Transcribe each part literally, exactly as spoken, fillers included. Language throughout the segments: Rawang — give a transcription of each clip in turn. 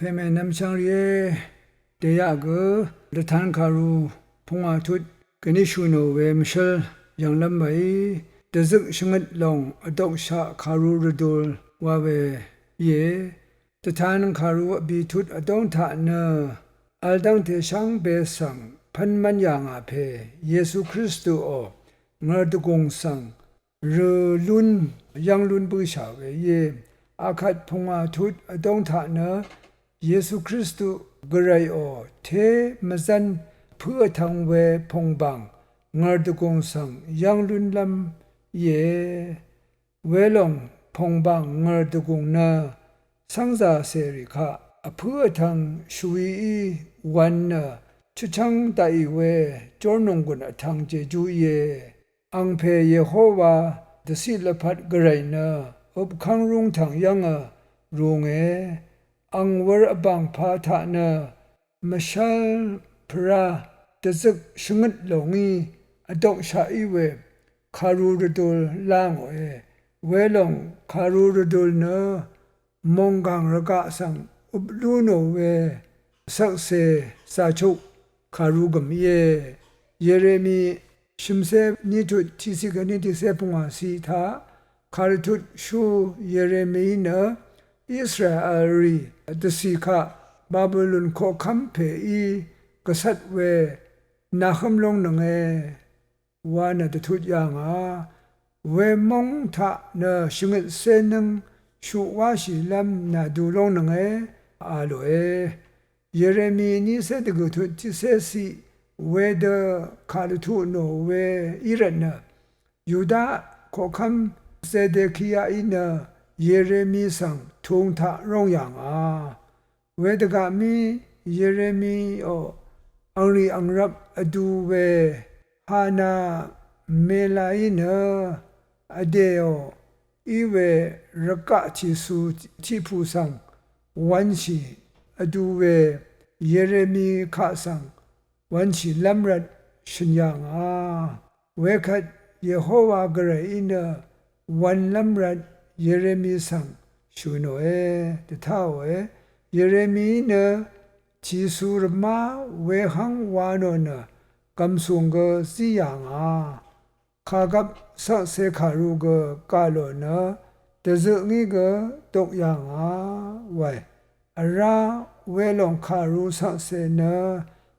Pèmè nvmchvng rìé, dèyaq gø dvtan kàru pungwà tut gvnishù nò we mvshǿl yv̀nglv́m mèí, dvzøk shvngøt lòng vdokshaq kàru rvdul wa we íe. Dvtan kàru vbì tut vdóng taq nø vl dv́ngte shvngbe svng pv́n mv́n yà ngà pè Yesu Kristuò ngø̀rdvgùng svng rø̀ lún yv́ng lún bǿshà we íe. Akvt pungwà tut vdóng taq nø Yesu Kristu Gvrayò té mvzv́n pǿ vtvng we pòngbàng ngø̀rdvgùng svng yv́ng lúnlv́m íe. Welòng pòngbàng ngø̀rdvgùng nø cv́ngzàcèrì kaq vpǿ vtvng shvwií wv̄n nø chutchv́ng daqì we jórnònggùn vtvng jejú íe. Angpè Yehowa dvciq lvpat Gvray nø øpkv́ng rúngtv̀ng yv́ngø runge. Ang wur vbàngpa taq nø mvshv́l pvrá dvzøk shvngøt lòngí vdokshaq í we kàru rvdul lá ngòe. Welòng kàru rvdul nø mònggàng rvgaq svng øp lú nò we shvkse zàchuk kàru gø̀m íe. Yeremi shø̀mcé ní tut tiqciq kèní tiqcé pungwàciq taq kàrvtut shú Yeremií nø Israel rì dvcì kaq Babelon koqkv́m pèí gvcvt we nàhǿm lóngnønge wa nø dvtut yà ngà. Wemóng taq nø shvngøtcé nǿng shuq wáshìlv́m nàdu lóngnønge a lòe. Yeremi nícé dvgø̀ tut tiqcéciq wedø kàrvtut nò we í rvtnø Yuda koqkv́m Zedekiaí nø Yeremi svng tūng taq róng yà ngà. Wedvgaq mí Yeremiò angrì angrvp vdu we Hanamelaí nø vdèò í we rvgaq tìcu tiqpù svng wv̄nshì vdu we Yeremi kaq svng wv̄nshìlv́m rvt shø̀n yà ngà. Wekvt Yehowa Gvrayí nø wv̄nlv́m rvt Yeremi svng shø̀ nòe, dvtáòe. Yeremií nø tìcu rvmá wehv́ng wa nò nø gv̀msùng gø zí yà ngà. Kàgvp shvkse kàru gø gà lò nø dvzø ngí gø dok yà ngà wae. Vrá welòng kàru shvkse nø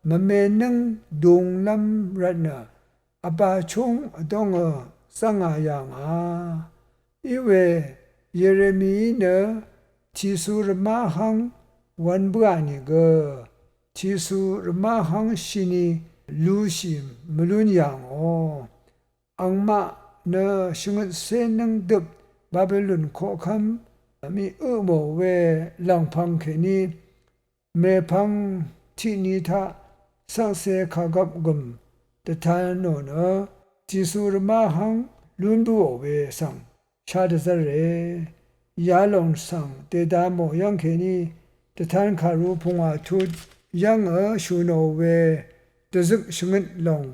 mvme nǿng dunglv́m rvtnø vbà chúng vdóngø zv́ngà yà ngà. Iwe Yeremií nø tìcu rvmá hv́ng wv̄n bǿà nìgø tìcu rvmá hv́ng shini lushì mvlún yà ngò. Angmaq nø shvngøtcé nǿng døp Babelon koqkv́m mì ø mò we lv̀ngpv̄ng kèní mèpvng tiqni taq shvkse kàgvp gø̀m dvtan nò nø tìcu rvmá hv́ng lún bǿò we svng shá dvzv́re. Yalòng svng dèda mò yv́ng kèní dvtan kàru pungwà tut yv́ngø shø̀ nò we dvzøk shvngøt lòng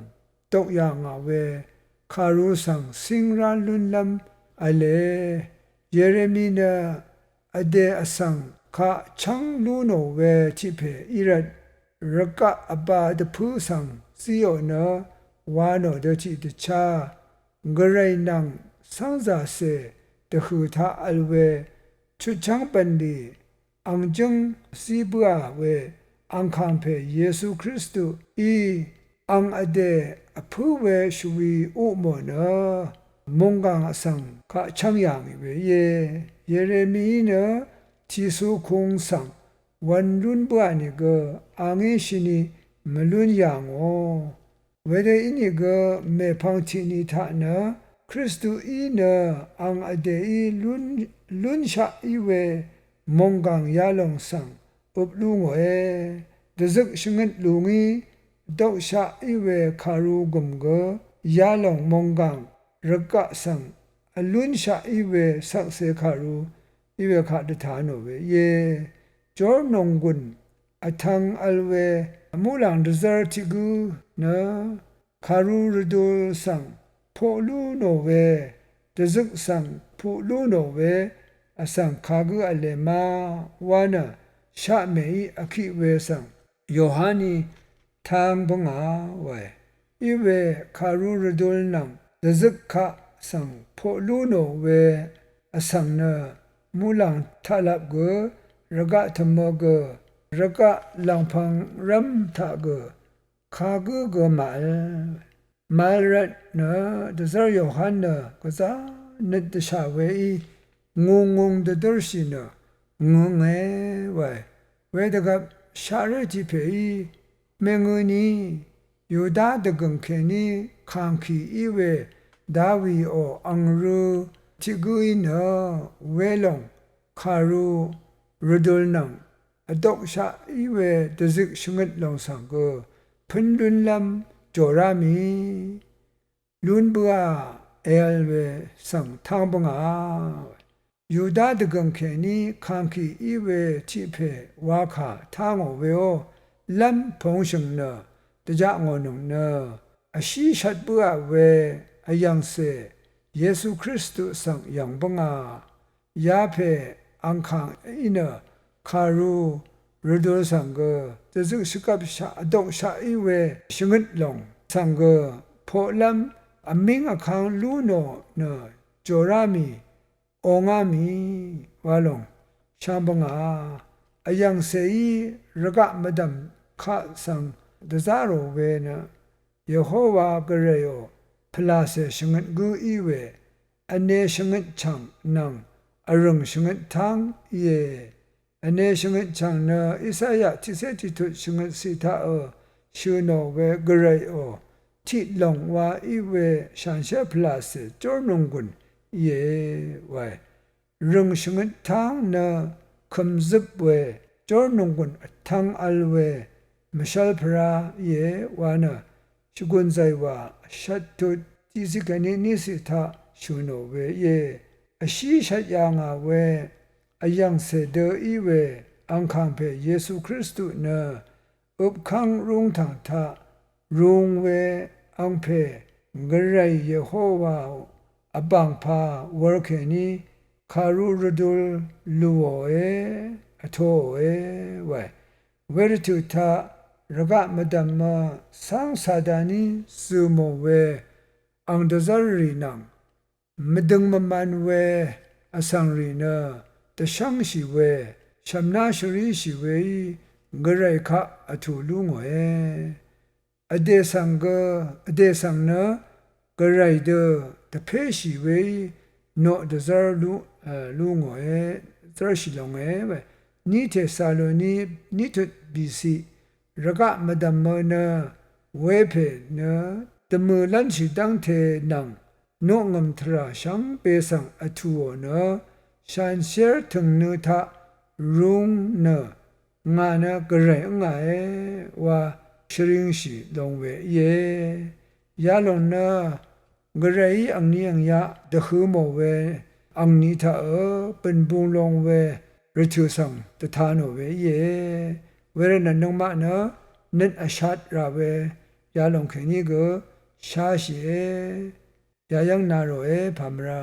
dok yà ngà we kàru svng cíng rá lúnlv́m v̄le. Yeremi nø vdè vsvng kaq chv́ng lú nò we tiq pè í rvt rvgaq vbā dvpǿ svng zíò nø wa nò dø tiqdvchá Gvray nvng cv́ngzàcè dvhø̀ taq vl we chutchv́ng bv̀nlì ang jǿng zí bǿà we angkàng pè Yesu Kristuí ang vdè vpǿ we shvwi uq mò nø mònggàng vsvng kaq chv́ng yà ngì we íe. Yeremií nø tìcu kung svng wv̄n lún bǿà nìgø a ngí shini mvlún yà ngò. Wedø ínìgø mèpvng tiqni taq nø Kristuí nø ang vdèí lún, lúnshaq í we mònggàng yalòng svng øp lú ngòe. Dvzøk shvngøt lù ngí dokshaq í we kàru gø̀m gø yalòng mònggàng rvgaq svng vlúnshaq í we shvkse kàru í we kaq dvta nò we íe. Jórnònggùn vtvng vl we muqlàng dvzv́r tiq gǿ nø kàru rvdul svng poq lú nò we, dvzøk svng puq lú nò we vsvng kagǿ v̄le ma wa nø shaqmèí vkiq we svng Yohaní tang bǿngà wae. Iwe kàru rvdul nvng dvzøk kaq svng poq lú nò we vsvng nø muqlàng taqlap gø, rvgaq tvmø gø, rvgaq lv̀ngpv̄ng rv́m taq gø, kagǿ gø màvl. Màvl rvt nø dvzv́r Yohan nø gvzá nøt dvshà weí ngungngung dvdǿrshì nø ngønge wae. Wedvgvp shaqré tiq pèí mèngøni Yuda dvgø̀ng kèní kàngkì í we Dawiò ang rø tiq gǿí nø welòng kàru rvdul nvng vdokshaq í we dvzøk shvngøt lòng svng gø pǿn lúnlv́m jòrá mì lún bǿà èvl we svng tang bǿngà. Yuda dvgø̀ng kèní kàngkì í we tiq pè wakà tá ngò weó lv́m pungshø̀ng nø dvjaq ngò nøng nø vshí shvt bǿà we vyv̀ngcè Yesu Kristu svng yv̀ng bǿngà. Yapè angkàng í nø kàru rvdul svng gø dvzøk shvgvpshaq vdokshaq í we shvngøt lòng svng gø poqlv́m vmíng vkang lú nò nø jòrá mì ongá mì wa lòng shang bǿngà. Vyv̀ngcèí rvgaq mvdv̀m kaq svng dvzá rò we nø Yehowa Gvrayò pvlàcè shvngøt gǿ í we vne shvngøt chv̀ng nvng vrø̀ng shvngøt táng íe. Vne shvngøt chv̀ng nø Isaya tiqcé tiqtut shvngøt ciq taq ø shø̀ nò we Gvrayò tiq lòng wa í we shanshér pvlàcè jórnònggùn íe wae. Rø̀ng shvngøt táng nø kø̀mzøp we jórnònggùn vtvng vl we mvshv́l pvrá íe wa nø shvgùn zàywà shvttut tiqciq kèní níciq taq shø̀ nò we íe. Vshí shvt yà ngà we vyv̀ngcè dø í we angkàngpè Yesu Kristu nø øpkv́ng rúngtv̀ng taq rung we angpè Gvray Yehowa vbàngpà wur kèní kàru rvdul lùòe, vtōòe wae. Wervtø̀ taq rvgaq mvdv̀mø cáng Sataní zø̀ mò we ang dvzv́rrì nvng mvdøng mvman we vsvngrì nø dvshv́ngshì we shv̀mná shvríshì weí Gvray kaq vtù lú ngòe. Vdè svng gø, vdè svng nø Gvray dø dvpéshì weí noq dvzv́r lú, e, lú ngòe, zv́rshì longe we. Ní Tesaloni ní tut bìciq rvgaq mvdv̀mø nø wepè nø dvmø̀ lv́nshì dv́ngte nvng noqngø̀m tvrà shvngbe svng vtùò nø shanshér tø̀ngnø taq rung nø ngà nø Gvray ǿngàe wa shvringshì long we íe. Yalòng nø Gvrayí angni angyaq dvhø̄ mò we angni taqø bø̀nbung long we rvtø̀ svng dvta nò we íe. Wervtnø nøngmaq nø nøt vshat rà we yalòng kèní gø sháshìe. Yayv́ng na ròe pàmvrá.